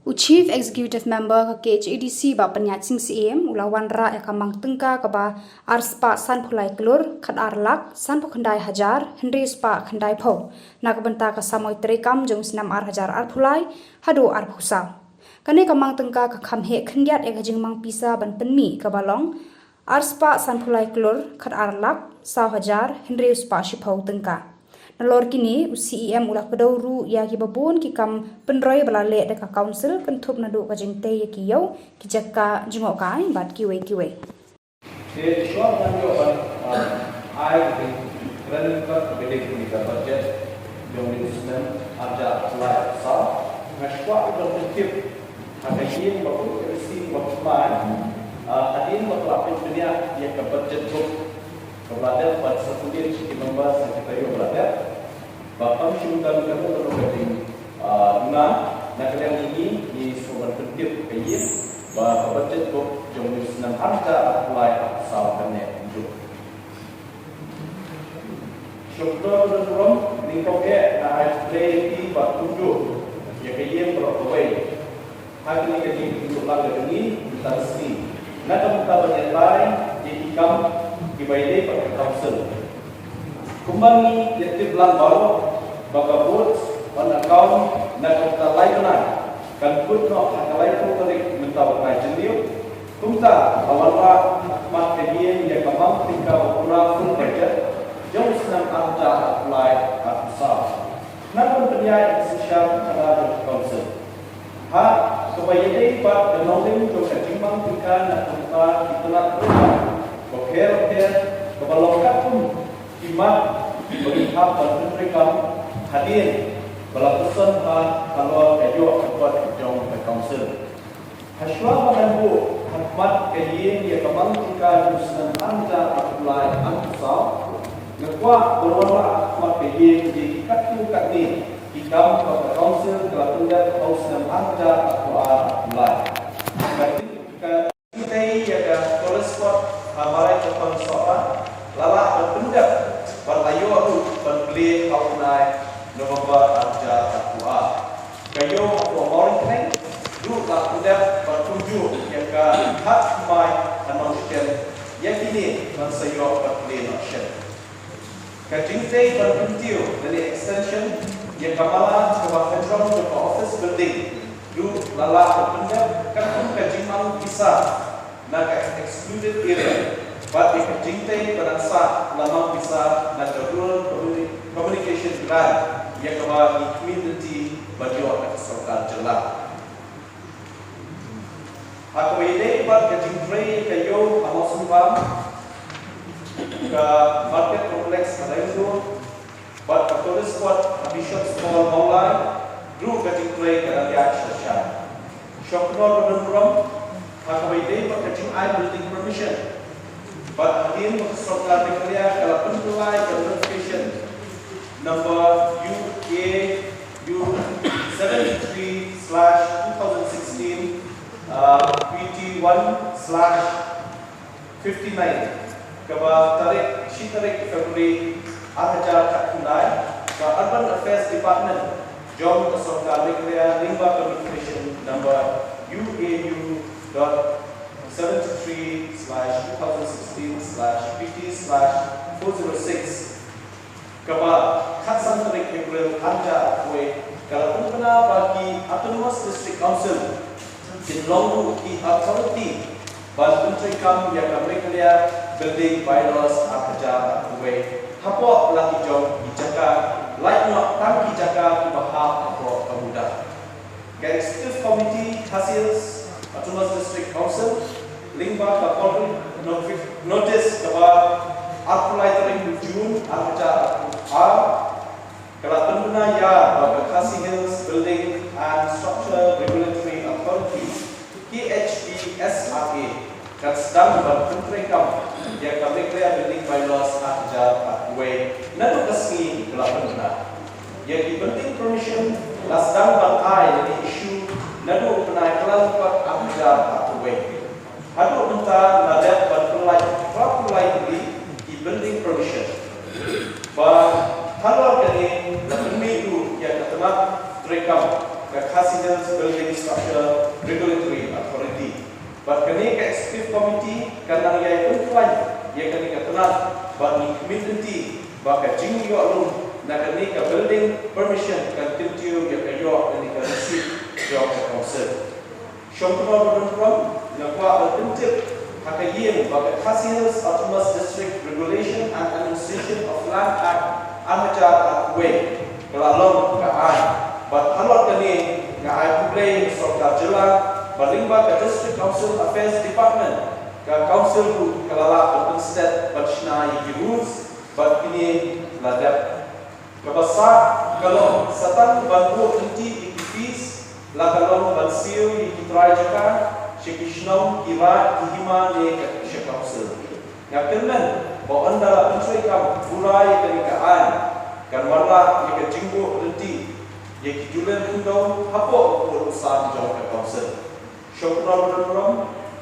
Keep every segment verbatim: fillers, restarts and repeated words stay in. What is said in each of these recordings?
U Chief Executive Member ka K H A D C Bah Pyniaid Sing Syiem u la wanrah ïa ka mang tyngka kaba ar spah sanphew lai klur khatar lak sanphew khyndai hajar hynriew spah khyndai phew na ka bynta ka samoi treikam jong u snem ar hajar arphew lai haduh arphew saw. Kane ka mang tyngka ka kham heh khyndiat ïa ka jingmang pisa ban pynmih kaba long ar spah sanphew lai klur khatar lak saw hajar hynriew spah shiphew tyngka. Nalor kine, u C E M u la kdew ruh ïa kiba bun ki kam pynroi ba la leh da ka council, kynthup naduh ka jingtei ïa ki ïew, ki jaka jngohkai bad kiwei kiwei. Te shuwa ban ïoh ban, ah, ai ka jingkren ka bynta ka budget jong u snem ar hajar arphew lai arphew saw, nga sngewkwah ban pyntip ha ka ïing ba kut ka ïing ba kut mai, ah, hadien ba ka la pynbniah ïa ka budget book kaba la dep ban circulate sha ki member sha ki taïew ba la dep, ba kam shym don kano kano ka jing, ah, duna na ka liang jong ngi, ngi sngewbha ban pyntip ïa ka ïing ba ka budget book jong u snem ar hajar arphew lai arphew saw kan neh kumjuh. Sngewbha ban burom, nyngkong eh nga ai khublei ïa phi bad kumjuh ïa ka ïing baroh kawei ha kane ka jingïakhun lang ka jong ngi mynta ka sngi na ka bynta ban ïatai ïa ki kam kiba ïadei bad ka council. Kumba ngi ïatip lang baroh ba ka vote on account na ka bynta lai bnai kan kut noh ha ka laiphew tarik mynta u bnai Jylliew. Kumta la wanrah ha khmat ka ïing ïa ka mang tyngka ba pura full budget jong u snem ar hajar arphew lai arphew saw. Nang ban pynïaid ka synshar khadar jong ka council ha kaba ïadei bad ka nongrim jong ka jingmang tyngka na ka bynta ki tnat treikam bapher bapher kaba long katkum ki mat kiba ngi hap ban pyntreikam hadien ba la pynsan bha halor ka ïoh ka kot jong ka council. Hashwa ba ngan buh ha khmat ka ïing ïa ka mang tyngka jong u snem ar hajar arphew lai arphew saw, nga kwah ban wanrah ha khmat ka ïing ïa ki katto katne ki kam ba ka council ka la pyndep ha u snem ar hajar arphew ar arphew lai. Ka jing, ka jingtei ïa ka tourist spot ha Marai Kyrpang Sohra la lah ban pyndep bad la ïoh ruh ban plie ha u bnai November ar hajar arphew ar. Ka ïew hapoh Mawryngkneng ruh la pyndep bad kumjuh ïa ka Hat Thymmai ha Nongshken, ïa kine ngan sa ïoh ban plie noh shen. Ka jingtei ban kyntiew lane extension ïa ka mala kaba kynjong jong ka office building ruh la lah ban pyndep katkum ka jingmang pisa na ka excluded area bad ïa ka jingtei ba dang sah la mang pisa na ka Rural Communi-, Communication Grant ïa kaba ngi khmih lynti ban ïoh na ka sorkar jylla. Ha kaba ïadei bad ka jingtrei ka ïew ha Mawsynram, ka Market Complex ha Rainbow bad ka tourist spot ha Bishop's Hall Mawlai ruh ka jingtrei ka dang ïaid sharshar. Sngewbha ban burom ha kaba ïadei bad ka jingai building permission bad hadien ba ka sorkar Meghalaya ka la pynkylla ïa ka notification number U A U seventy-three slash two thousand sixteen, uh, P T one slash fifty-nine, kaba tarik, shi tarik February ar hajar khatkhyndai, nai ka Urban Affairs Department jong ka sorkar Meghalaya lyngba ka notification number U A U dot seventy-three slash two thousand sixteen slash P T slash four zero six. Kaba khatsan tarik April ar hajar arphew wei ka la pynbna ba ki Autonomous District Council kin long ruh ki authority ban pyntreikam ïa ka Meghalaya Building Bylaws ar hajar arphew wei hapoh la ki jong ki jaka, lait noh tang ki jaka kiba hap hapoh ka MUDA. Ka Executive Committee Khasi Hills Autonomous District Council lyngba ka public notifi-, notice kaba arphew lai tarik June ar hajar arphew ar ka la pynbna ïa ba ka Khasi Hills Building and Structure Regulatory Authority, K H B S R A, kan sdang ban pyntreikam ïa ka Meghalaya Building Bylaws ar hajar arphew wei naduh ka sngi ba la pynbna. Ïa ki building permission la sdang ban ai lane issue naduh u bnai Kyllalyngkot ar hajar arphew wei. Haduh mynta la dep ban pynlait phra phew lai tylli ki building permission. Bad halor kane la pynmih ruh ïa ka tnat treikam ka Khasi Hills Building Infrastructure Regulatory Authority. Bad kane ka Executive Committee kan nang ïai pynkuan ïa kane ka tnat bad ngi khmih lynti ba ka jingïoh lum na kane ka building permission kan kyntiew ïa ka ïoh kane ka receipt jong ka Council. Shongknor ba don burom, nga kwah ban pyntip ha ka ïing ba ka Khasi Hills Autonomous District Regulation and Administration of Land Act ar hajar arphew wei ka la long ka aiñ. Bad halor kane nga ai khublei ïa ka sorkar jylla, bad lyngba ka District Council Affairs Department, ka Council ruh ka la lah ban pynstet ban shna ïa ki rules, bad kine la dep. Kaba sah ka long sa tang ban buh lynti ïa ki fees, la ka long ban siew ïa ki trai jaka sha ki shnong, ki raid, ki hima ne ka sha Council. Nga kyrmen ba ynda la pyntreikam pura ïa kane ka aiñ, kan wanrah ïa ka jingbuh lynti ïa ki julem khyndew hapoh u pud u sam jong ka Council. Shongknor ba don burom,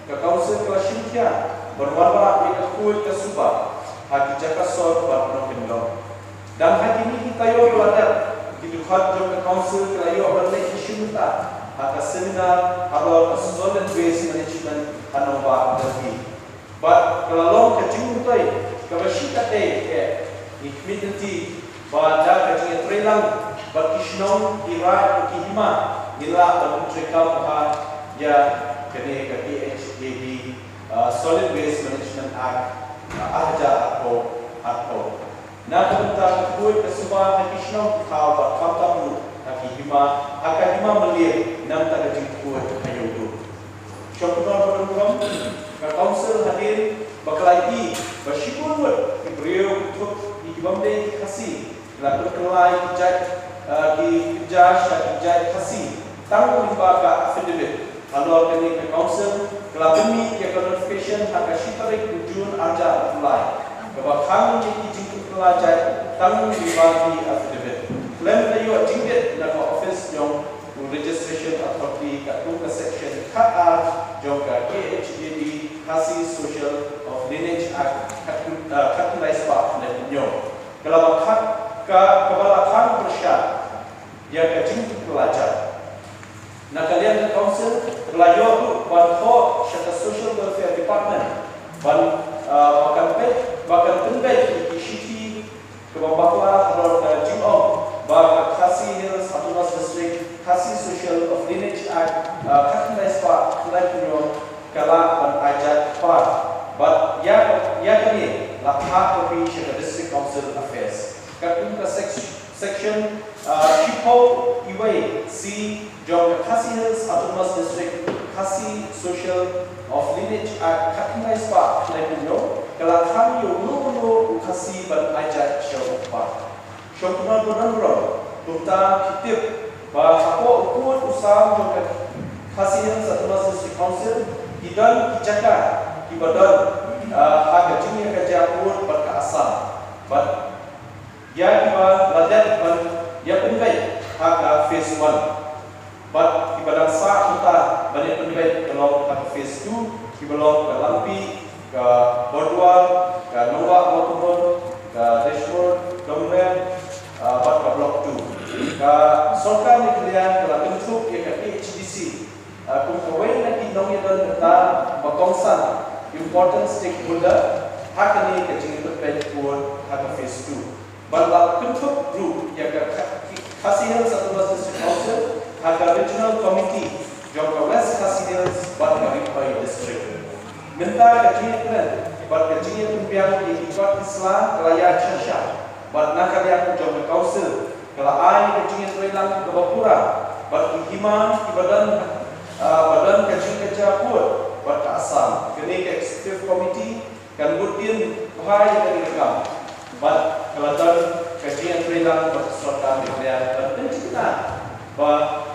ka Council ka la shim khia ban wanrah ïa ka khuid ka suba ha ki jaka sor bad nongkyndong. Dang ha kine ki taïew ba la dep, ki dkhot jong ka Council ki la ïoh ban leit shimbynta ha ka seminar halor ka solid waste management ha Nongbah Delhi. Bad ka la long ka jingmyntoi kaba shikatdei eh. Ngi khmih lynti ba da ka jingïatreilang bad ki shnong, ki raid, ki hima, ngin lah ban pyntreikam bha ïa kane ka K H A D, uh, Solid Waste Management Act, uh, ar hajar arphew, arphew. Na ka bynta ka khuid ka suba ha ki shnong ki thaw bad khamtam ruh ha ki hima, ha ka hima mylliang na bynta ka jingkhuid ha ïewduh. Shongknor ba don burom, ka Council hadien ba ka la ïohi ba shibun ngut ki briew kynthup ïa ki bym dei ki Khasi ki la pynkylla ïa ki jait, eh, ki kynja sha ki jait Khasi tang lyngba ka affidavit. Halor kane ka Council ka la pynmih ïa ka notification ha ka shi tarik u Jun ar hajar arphew lai, kaba khang ïa ki jingpynkylla jait tang lyngba ki affidavit. Khlem da ïoh jingbit na ka ophis jong u Registration Authority katkum ka section khatar jong ka K H A D, Khasi Social of Lineage Act, khat, eh, khatkhyndai spah khyndai phew hynñiew. Ka la ba khang, ka, kaba la khang pyrshah ïa ka jingpynkylla jait. Na ka liang ka Council ka la ïoh ruh ban thoh sha ka Social Welfare Department ban, ah, ba kan peit, ba kan pynbeit ïa ki shithi kaba bakla halor ka jingong ba ka Khasi Hills Autonomous District, Khasi Social of Lineage Act, ah, khatkhyndai spah khyndai phew hynñiew ka lah ban ai jait kpar. Bad ïa, ïa kane la phah copy sha ka District Council Affairs. Katkum ka sec-, section, ah, shiphew wei C jong ka Khasi Hills Autonomous District, Khasi Social of Lineage Act khatkhyndai spah khyndai phew hynñiew, ka la khang ïa uno uno u Khasi ban ai jait sha u kpa. Shongknor ba don burom, kumta phi tip ba hapoh u pud u sam jong ka Khasi Hills Autonomous District Council ki don ki jaka kiba don, ah, ha ka jingïakajia pud bad ka Assam. Bad ïa kiba la dep ban ïapynbeit ha ka phase one. Bad kiba dang sah mynta ban ïapynbeit ka long ha ka phase two, kiba long ka Langpih, ka Burdwar, ka Nongbah Mawkyrwat, ka Deshmukh, Doomreh, ah, bad ka Block two. Ka sorkar Meghalaya ka la kynthup ïa ka K H D C, ah, kum kawei na ki nongïadon bynta ba kongsan, important stakeholder, ha kane ka jingïapynbeit pud ha ka phase two. Bad la kynthup ruh ïa ka Kha-, Khasi Hills Autonomous District Council ha ka Regional Committee jong ka West Khasi Hills bad ka Ri Bhoi District. Mynta ka jingïakren bad ka jingïapynbiang ïa ki kot ki sla ka la ïaid sha sha, bad na ka liang jong ka Council ka la ai ka jingïatreilang kaba pura bad ki hima kiba don, ah, ba don ka jingkajia pud bad ka Assam. Kane ka Executive Committee kan bud dien bha ïa kane ka kam. Bad ka la don ka jingïatreilang bad ka sorkar Meghalaya ban pynthikna ba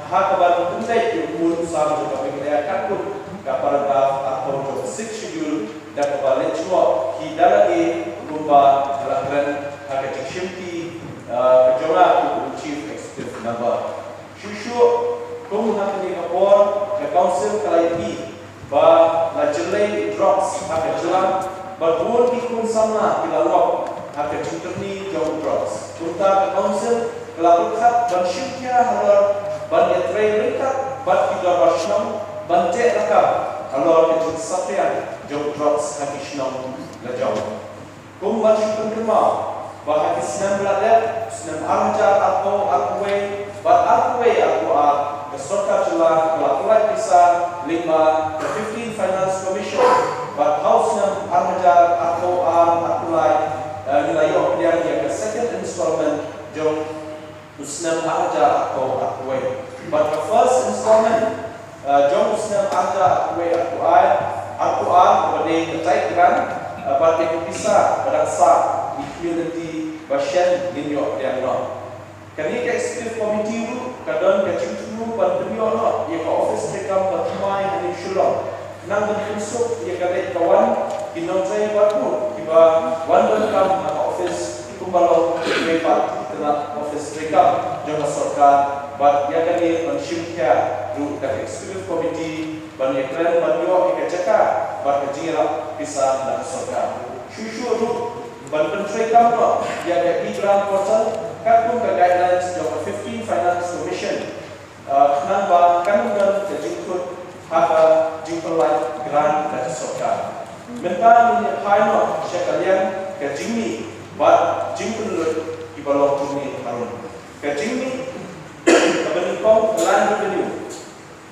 ha kaban pynbeit ïa u pud u sam jong ka Meghalaya katkum ka paragraph arphew jong ka Sixth Schedule, da kaba leit shuwa hi da lade kumba ka la kren ha ka jingshimti, eh, ka jong nga kum u Chief Executive Member. Shuh shuh kum ha kane ka por ka Council ka la ïohi ba la jyllei drugs ha ka jylla, bad bun ki khun samla ki la lok ha ka jingkyrni jong drugs. Kumta ka Council ka la pyrkhat ban shim khia halor ban ïatrei ryngkat bad ki dorbar shnong ban teh lakam halor ka jingsaphriang jong drugs ha ki shnong la jong. Kum ban shu pynkynmaw ba ha ki snem ba la dep, snem ar hajar arphew arphew wei bad arphew wei arphew ar, ka sorkar jylla ka la pynlait pisa lyngba ka fifteen Finance Commission, bad ha u snem ar hajar arphew ar arphew lai, eh, ngi la ïoh pdiang ïa ka second installment jong u snem ar hajar arphew arphew wei. Bad ka first installment, uh, jong u snem ar hajar arphew wei arphew ar, arphew ar, kaba dei ka tight grant, uh, bad ka pisa ba dang sah, ïa ki community ba shen ngin ïoh pdiang noh. Kane ka executive committee ruh ka don ka jingthmu ban pynïoh noh ïa ka office treikam ba thymmai ha New Shillong. Nang ban pynsuk ïa ka leit ka wan ki nongtrei bad ruh kiba wan donkam ha ka office, kumba long kiwei pat ki tnat office treikam jong ka sorkar, bad ïa kane ban shim khia ruh da ka executive committee ban ïakren ban ïoh ïa ka jaka bad ka jingïarap pisa na ka sorkar. Shuh shuh ruh ban pyntreikam noh ïa ka e-grant portal katkum ka guidelines jong ka fifteen Finance Commission. Ah, khnang ba kan don ka jingkut ha ka jingpynlait grant na ka sorkar. Mynta ngin ïa phai noh sha ka liang ka jingmih bad jingpynlut kiba long kumne harud. Ka jingmih kaba nyngkong, land revenue.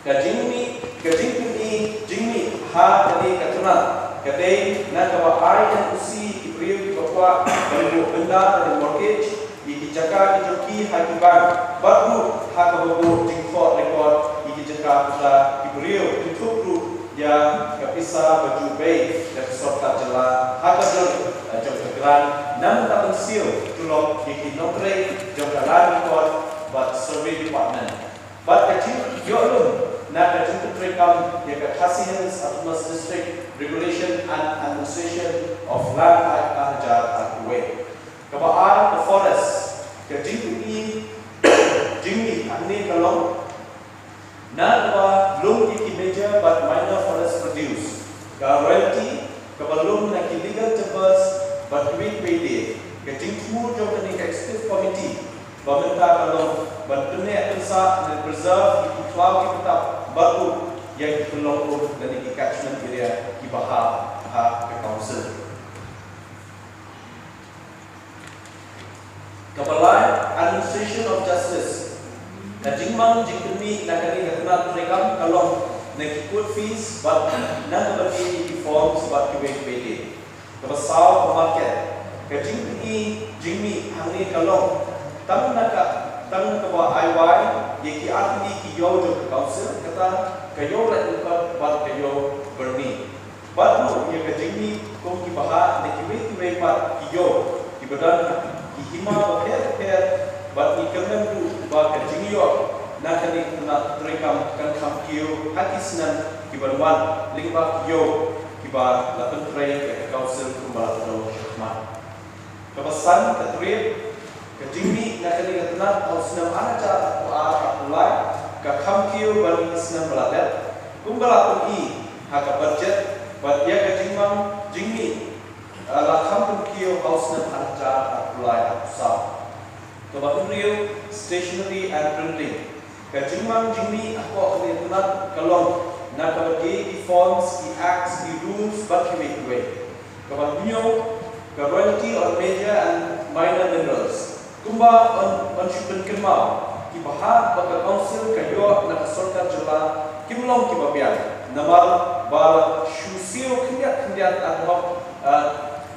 Ka jingmih, ka jingpyni jingmih ha kane ka tnat ka dei na kaba ai N O C ïa ki briew kiba kwah ban buh bylla lane mortgage ïa ki jaka ki jong ki ha ki bank, bad ruh ha kaba buh jingthoh record ïa ki jaka puta ki briew, kynthup ruh ïa ka pisa ba ju bei da ka sorkar jylla ha ka jong, eh, jong ka grant, na ka bynta ban siew tulop ïa ki nongtrei jong ka Land Record bad Survey Department. Bad ka jingïohlum na ka jingpyntreikam ïa ka Khasi Hills Autonomous District Regulation and Administration of Land Act ar hajar arphew wei. Kaba ar, ka forest, ka jingpyni jingmih hangne ka long na kaba lum ïa ki major bad minor forest produce, ka royalty kaba lum na ki legal timbers bad kiwei kiwei de. Ka jingthmu jong kane ka executive committee ba mynta ka long ban pynneh pynsah ne preserve ïa ki khlaw ki btap bad ruh ïa ki kynlong um lane ki catchment area kiba hap ha ka council. Kaba lai, administration of justice. Ka jingmang jingpynmih na kane ka tnat treikam ka long na ki court fees bad na kaba dei ki forms bad kiwei kiwei de. Kaba saw, ka market. Ka jingpyni jingmih hangne ka long tang na ka, tang kaba ai wai ïa ki artylli ki ïew jong ka council, kata ka ïew laitlyngkot bad ka ïew byrni. Bad ruh ïa ka jingmih kum ki bhah ne kiwei kiwei pat ki ïew kiba don ha ki hima bapher bapher, bad ngi kyrmen ruh ba ka jingïoh na kane ka tnat treikam kan kham kiew ha ki snem kiban wan lyngba ki ïew kiba la pyntrei da ka council kumba la kdew shakhmat. Kaba san, ka trade. Ka jingmih na kane ka tnat ha u snem ar hajar arphew ar arphew lai ka kham kiew ban ïa ki snem ba la dep, kumba la pyni ha ka budget, bad ïa ka jingmang jingmih, eh, la kham pynkiew ha u snem ar hajar arphew lai arphew saw. Kaba hynriew, stationery and printing. Ka jingmang jingmih hapoh kane ka tnat ka long na kaba dei ki forms, ki acts, ki rules bad kiwei kiwei. Kaba hynñiew, ka royalty on major and minor minerals. Kumba yn, yn shu pynkynmaw, ki bhah ba ka council ka ïoh na ka sorkar jylla kim long kiba biang, namar ba la shu siew khyndiat khyndiat ad hoc, ah,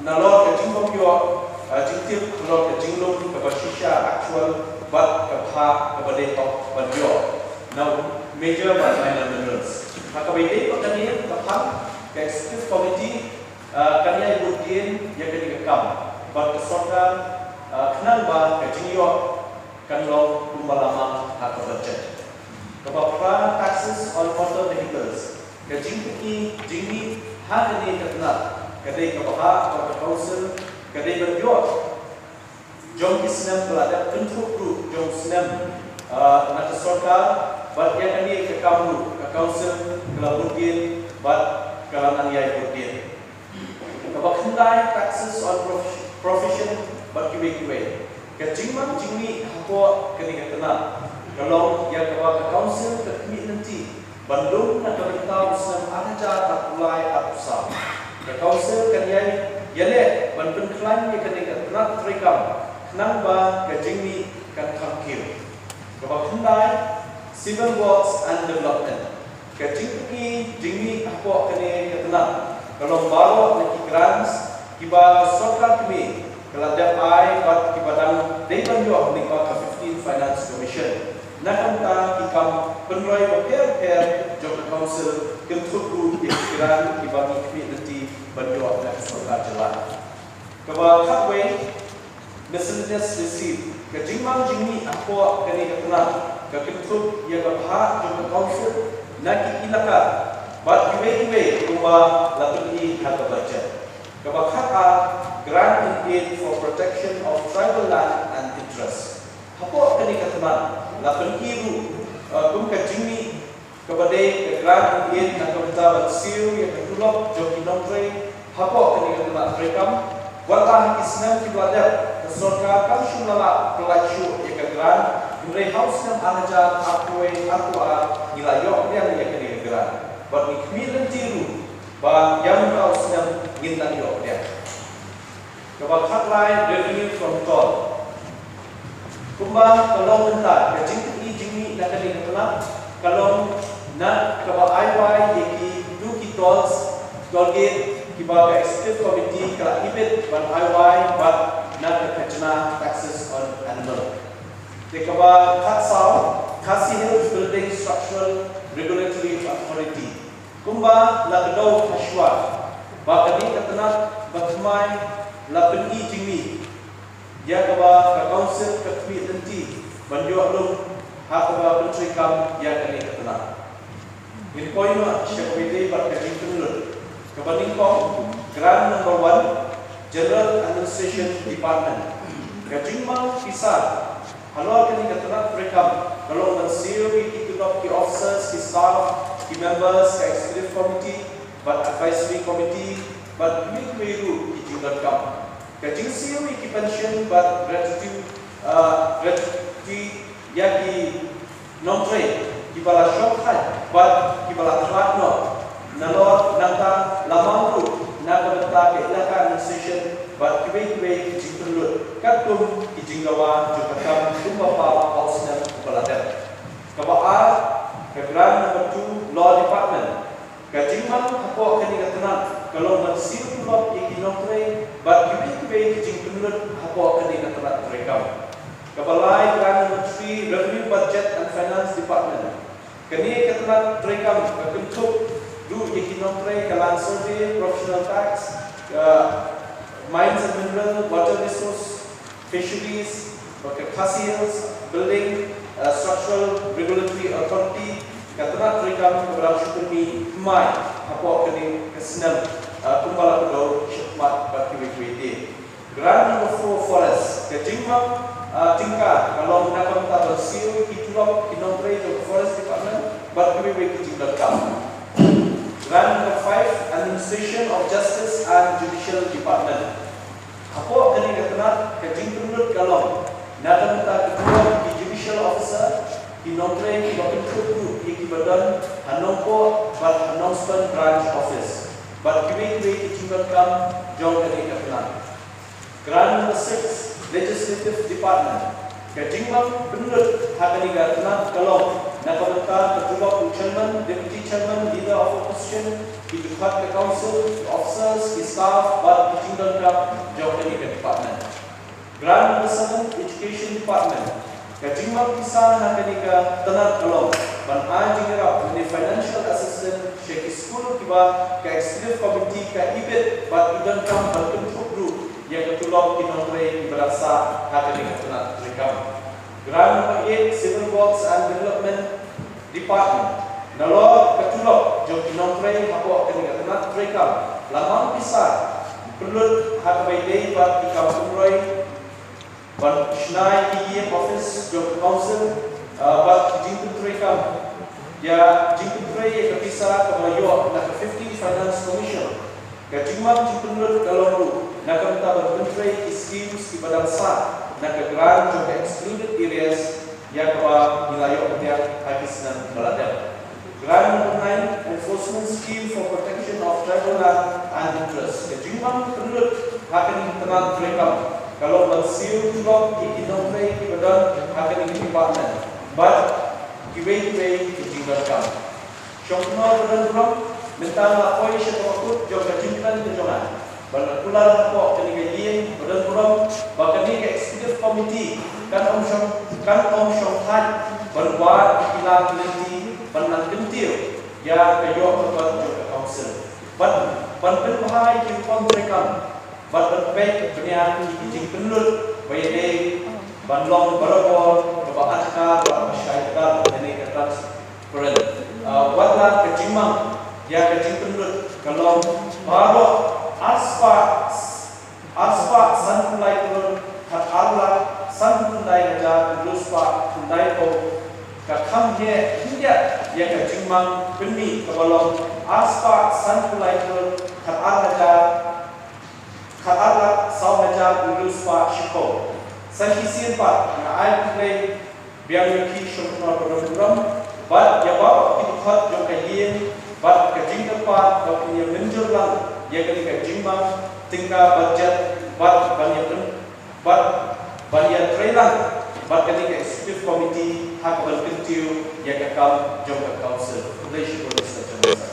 nalor ka jingbym ïoh, ah, jingtip halor ka jinglum kaba shisha, actual, bad ka bhah kaba dei hok ban ïoh na u major bad minor minerals. Ha kaba ïadei bad kane ka phang, ka executive committee, ah, kan ïai bud dien ïa kane ka kam bad ka sorkar, ah, khnang ba ka jingïoh kan long kumba la mang ha ka budget. Kaba phra, taxes on motor vehicles. Ka jingpyni jingmih ha kane ka tnat ka dei kaba hap ba ka council ka dei ban ïoh jong ki snem ba la dep, kynthup ruh jong u snem, ah, na ka sorkar, bad ïa kane ka kam ruh ka council ka la bud dien bad ka la nang ïai bud dien. Kaba khyndai, taxes on prof-, profession bad kiwei kiwei. Ka jingmang jingmih hapoh kane ka tnat Ka long ïa kaba ka Council ka khmih lynti ban lum na ka bynta u snem ar hajar arphew lai arphew saw. Ka Council kan ïai ïaleh ban pynkhlaiñ ïa kane ka tnat treikam khnang ba ka jingmih kan kham kiew. Kaba khyndai, Civil Works and Development. Ka jingpyni jingmih hapoh kane ka tnat ka long baroh na ki grants kiba ka sorkar kmie ka la dep ai bad kiba dang dei ban ïoh lyngba ka fifteenth Finance Commission. Na ka bynta ki kam pynroi bapher bapher jong ka Council, kynthup ruh ïa ki grant kiba ngi khmih lynti ban ïoh na ka sorkar jylla. Kaba khatwei, miscellaneous receipt. Ka jingmang jingmih hapoh kane ka tnat ka kynthup ïa ka bhah jong ka Council na ki elaka bad kiwei kiwei kumba la pyni ha ka budget. Kaba khatar, grant in aid for protection of tribal land and interest. Hapoh kane ka tnat la pyni ruh, uh, kum ka jingmih kaba dei ka grant in aid na ka bynta ban siew ïa ka tulop jong ki nongtrei hapoh kane ka tnat treikam. Wat la ha ki snem kiba la dep ka sorkar kam shym la lah pyllait shuh ïa ka grant, hynrei ha u snem ar hajar arphew wei arphew ar ngi la ïoh pdiang ïa kane ka grant bad ngi khmih lynti ruh ba ïa mynta u snem ngin nang ïoh pdiang. Kaba khatlai, revenue from toll. Kumba ka long mynta, ka jingpyni jingmih na kane ka tnat ka long na kaba ai wai ïa ki, ïa ki tolls, toll gate, kiba ka Executive Committee ka la ibit ban ai wai bad na ka khajna, taxes on animal. Te kaba khatsaw, Khasi Hills Building Structural Regulatory Authority. Kumba la kdew ha shuwa ba kane ka tnat ba thymmai la pyni jingmih ïa kaba ka Council ka khmih lynti ban ïoh lum ha kaba pyntreikam ïa kane ka tnat. Ngin poi noh sha kaba ïadei bad ka jingpynlut. Kaba nyngkong, grant number one, General Administration Department. Ka jingmang pisa halor kane ka tnat treikam ka long ban siew ïa ki tulop ki officers, ki staff, ki members ka Executive Committee bad Advisory Committee bad kiwei kiwei ruh ki jingdonkam. Ka jingsiew ïa ki pension bad gratuity, ah, gratuity ïa ki nongtrei kiba la shong thait bad kiba la khlad noh. Nalor nangta la mang ruh na ka bynta ka elaka administration bad kiwei kiwei ki jingpynlut katkum ki jingdawa jong ka kam kumba paw ha u snem uba la dep. Kaba ar, ka grant number two, Law Department. Ka jingmang hapoh kane ka tnat ka long ban siew tulop ïa ki nongtrei bad kiwei kiwei ki jingpynlut hapoh kane ka tnat treikam. Kaba lai, grant number three, Revenue, Budget and Finance Department. Kane ka tnat treikam ka kynthup ruh ïa ki nongtrei ka Land Survey, Professional Tax, ka Mines and Mineral, Water Resource, Fisheries, bad ka Khasi Hills Building, uh, Structural Regulatory Authority. Ka tnat treikam kaba dang shu pynmih thymmai hapoh kane ka snem, uh, kumba la kdew shakhmat bad kiwei kiwei de. Grant number four, Forest. Ka jingmang, ah, tyngka ka long na ka bynta ban siew ïa ki tulop ki nongtrei jong ka Forest Department bad kiwei kiwei ki jingdonkam. Grant number five, Administration of Justice and Judicial Department. Hapoh kane ka tnat ka jingpynlut ka long na ka bynta ki tulop ki judicial officer, ki nongtrei kiba kynthup ruh ïa kiba don ha Nongpoh bad ha Nongstoiñ Branch Office bad kiwei kiwei ki jingdonkam jong kane ka tnat. Grant number six, Legislative Department. Ka jingmang pynlut ha kane ka tnat ka long na ka bynta ka tulop u Chairman, Deputy Chairman, Leader of Opposition, ki dkhot ka Council, ki officers, ki staff bad ki jingdonkam jong kane ka department. Grant number seven, Education Department. Ka jingmang pisa ha kane ka tnat ka long ban ai jingïarap lane financial assistance sha ki skul kiba ka Executive Committee ka ibit bad i donkam ban kynthup ruh ïa ka tulop ki nongtrei kiba dang sah ha kane ka tnat treikam. Grant number eight, Civil Works and Development Department. Nalor ka tulop jong ki nongtrei hapoh kane ka tnat treikam la mang pisa pynlut ha kaba ïadei bad ki kam pynroi ban shna ïa ki ïing office jong ka Council, ah, bad ki jingpyntreikam ïa, jingpyntrei ïa ka pisa kaba la ïoh na ka fifteenth Finance Commission. Ka jingmang jingpynlut ka long ruh na ka bynta ban pyntrei ki schemes kiba dang sah na ka grant jong ka Excluded Areas ïa kaba ngi la ïoh pdiang ha ki snem ba la dep. Ka rai number nine, enforcement scheme for protection of tribal land and interest. Ka jingmang pynlut ha kane ka tnat treikam ka long ban siew tulop ïa ki nongtrei kiba don ha kane ka department bad kiwei kiwei ki jingdonkam. Shongknor ba don burom, mynta nga poi sha kaba kut jong ka jingkren ka jong nga. Ba nga kular hapoh kane ka ïing ba don burom ba kane ka executive committee kan ym shong, kan ym shongthait ban wad ïa ki lad lynti ban nang kyntiew ïa ka ïoh ka kot jong ka council. Ban, ban pynbha ïa ki rukom treikam bad ban peit bniah ïa ki jingpynlut ba ïadei ban long barabor kaba adkar bad ba shai kdar ha kane ka transparent. Ah, wat la ka jingmang ïa ka jingpynlut ka long baroh arspah, arspah sanphew lai klur khat ar lak sanphew khyndai hajar hynriew spah khyndai phew, ka kham heh khyndiat ïa ka jingmang pynmih kaba long arspah sanphew lai klur khat ar hajar khat ar lak saw hajar hynriew spah shiphew. Sa shisien pat nga ai khublei biang ïa phi shongknor ba don burom bad ïa baroh ki dkhot jong ka ïing bad ka jingkyrpad ba phin ïa mynjur lang ïa kane ka jingmang tyngka budget bad ban ïa pyn, bad ban ïa trei lang bad kane ka executive committee ha kaban kyntiew ïa ka kam jong ka council. Khublei shibun Mister Chairman Sir.